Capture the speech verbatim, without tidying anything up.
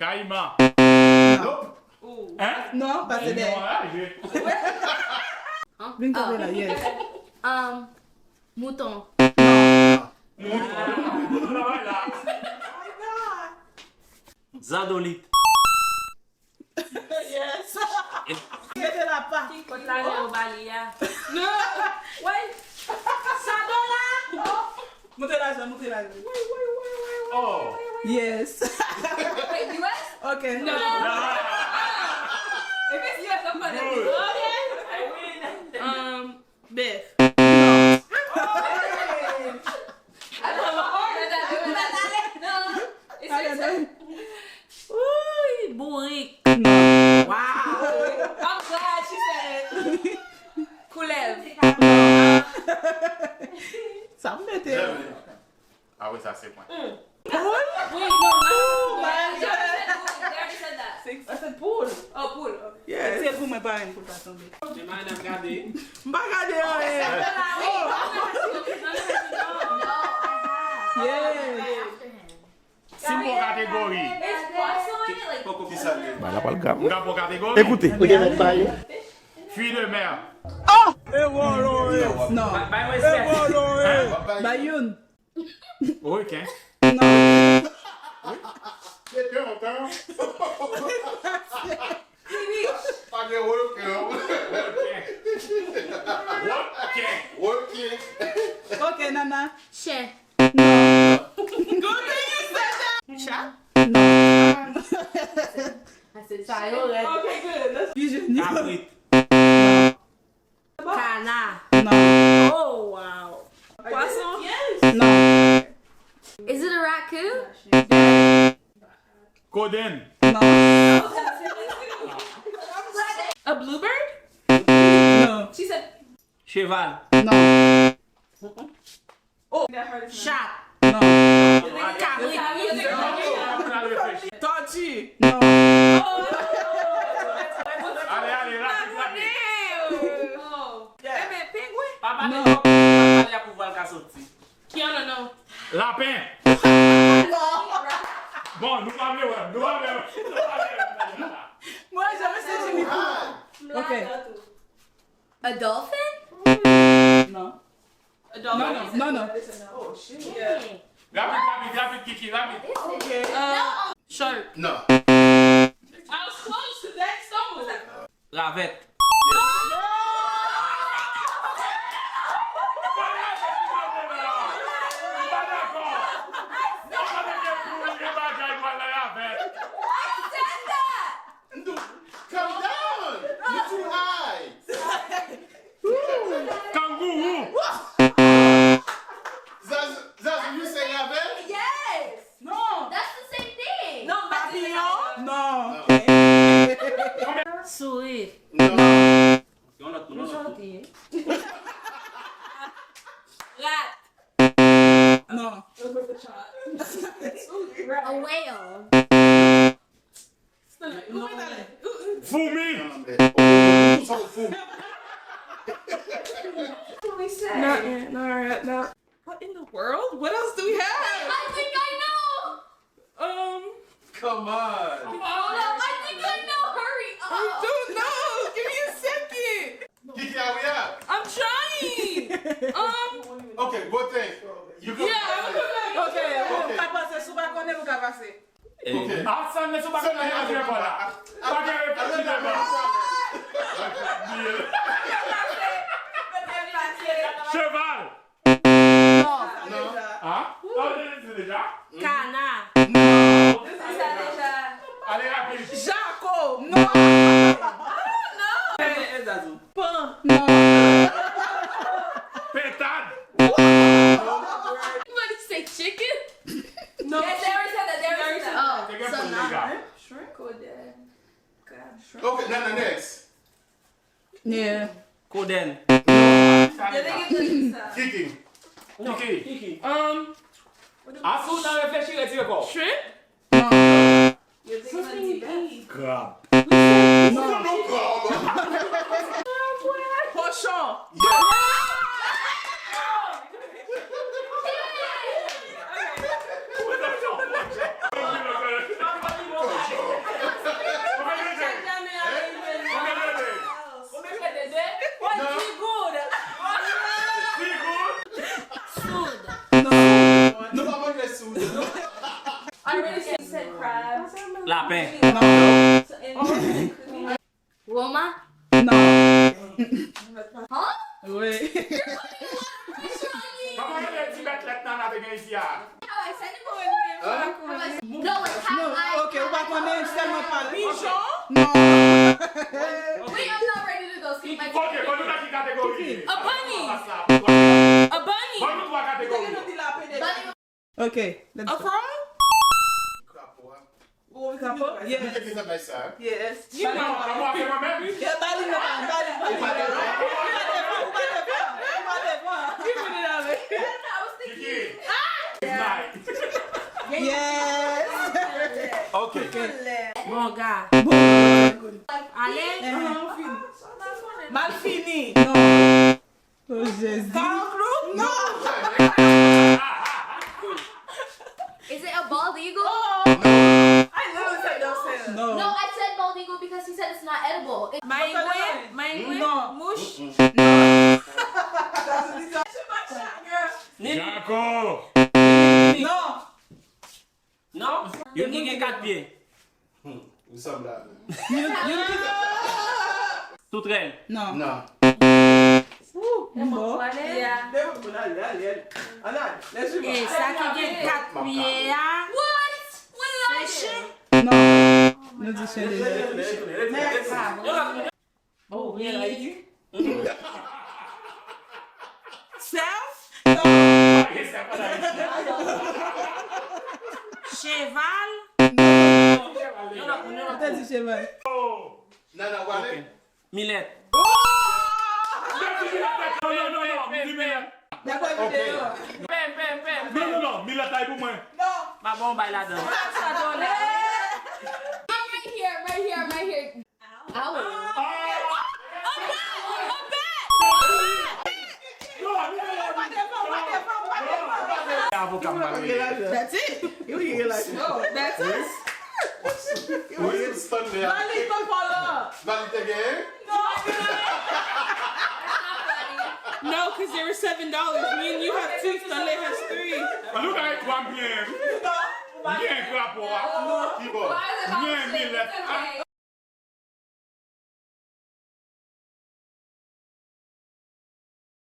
Kayiman. Non. Ou. Hein? Non, pase dèyè. Non, la, je- Vin kanpe la, yes. Um, mouton. Non. Mouton. Travay la. Zandolit. Yes. Mete la pa. Kot la lè ou ba li a? Non. Wè. Sa do la. Moute lajan, moute lajan. Oh. Yes. Wait, U S? Ok. Non. Ah. If it's U S, I'm gonna Good. Okay. I win. Um, bèf. I don't know. Uy, bourik. Non. I'm glad she said it. Koulèv. Sa m mete. Ah wi, sa se mwen. Wi, non, non. My God. They already said that. I said pool. Oh, pool. Okay. Yes. Se pou mwen pa menm pou l pa tonbe. Men madanm gade. M pa gade anyen. Yeah. Si m pran kategori, It's poisson, like, Poko Ki sa l ye? Bagay la pral grav. m ka pran kategori. Ekoute. Ou te mèt pale. Fruits de mer. Non. Bay mwen espès. Hein? W ap bay Ba youn. Requin. Non. Requin ankò? Pa gen requin. Requin. Requin. Ok, Nana. Chen. Non. Good thing you said that. Chat? Non. Sa yo rèd. okay, good. Let's Pigeon. Kabrit. Kana. Non. Oh, wow. Poisson. Non. Is it a raccoon? Kodenn. Non. A bluebird? Non. She said, Cheval. Non. oh, that hurt is Chat. Non. Kabrit. Tòti. Non. Ale, ale, rapid, rapid. Oh. Ebe, pengwen. Pa pale twòp, pa pale a pou vwa l ka soti. Kiana, non. Lapen. Bon, nou pa vle wè m, nou pa vle wè m. Nou pa vle wè m. Mwen, janm se Jimmy. Ok. A dolphin? Non. A dolphin. Non, non, non, non. Oh, shit. Yeah. Rapid, rapid, rapid, Kiki, rapid. Ok. Uh, shark. Non. I was close to that, stumble. Ravèt. Calm down. You too high. Kangourou. Zazu, Zazu, you say raven? Yes! Non. That's the same thing! Non, Papillon? Non. Souri. Non. Yon lòt, yon lòt. Rat. Non. A whale. Foumi. Oh, ou sou foumi. What we say? Not yet, not yet, not. What in the world? What else do we have? I think I know! Um, Come on. Hold up, I think I know! Hurry I up! don't know. Give me a second. Kiki, hurry up. I'm trying. Um, Okay, go think. You go. Yeah, I'm gonna Ok, ou ka pase, si w pa konnen, ou ka pase. Okay. Asann, men sou pa konnen, pa gen pwoblèm. Pa gen pwoblèm. Cheval. Non. Non. Hein? Sa w te di deja? Kana. Ale rapid. Jako. Non. E, e, Zazu. Pan. Non. Pentad. What did you say, chicken? No. Yes, they already said that. They already said that. Te gen poul deja. Shrimp? Kodenn. Crab, shrimp. Okay, Nana, next. Yeah. Kodenn. Sa Yo te deja. gen kodenn sa. Kiki. Kiki. Kiki. Um, Asou nan reflechi, retire kò w. Shrimp? Non. Yo te gen kodenn. Krab. Non. No problem. Kochon. Yeah. Lapen. Non. Roma? Non. Huh? Wi. Kòman yo te di mèt lèt Nana te gen isi a? No, wait, have Non, I? ok, ou pa konnen sèlman pale. Pijon? Non. Wait, I'm not ready to go. Skip my Ok, bon nou nan ki kategori? A bunny. Pas la. A bunny. Bon nou twa kategori. Ok, let's A go. frog? Ou kapo? Yes. Ki sa bay sa? Yes. You know. Kòman se mwen menm? Yeah, bali, bali, bali, bali. Ou pa devan, ou pa devan, ou pa devan. Give me that. Kiki. Night. Yes. Ok. Bon, gars. Bon. Ale. Malfini. Non. Oh, Jezi. Non. Is it a bald eagle? I know it's a dolphin. No, Non. I said bald eagle because he said it's not edible. It- Maigwe, maigwe, Non. mouch. Non. Jako. Non. Non? Youn ki gen kat pye. Ou sanble avè m. Toutrèl. Non. Non. Bon. Yeah. Ann ale, ale, ale. Ann ale. Lèzime. E sa ki gen kat pye a. Se chen. Non. Nou di chen deja. Oh, really? Self? Cheval? Ou te di cheval. Nana, ou ale? Milèt. Non, non, non, non, di milèt. Dakò, videyo. Non, non, non, milèt la e pou mwen. Pa bon bay ladan. I'm right here, I'm right here, I'm right here. Owl. Ah! Non, milèt la e pou mwen. Avoka m pa rele. That's it. You can get like, oh, that's it. Wi, Stanley. Bali, kon kola. Bali te gen? No, because there were seven dollars. Me and you have two, Stanley has three. An nou ka etwa m byen. M byen krapo a. Ki bò? M byen milèt a.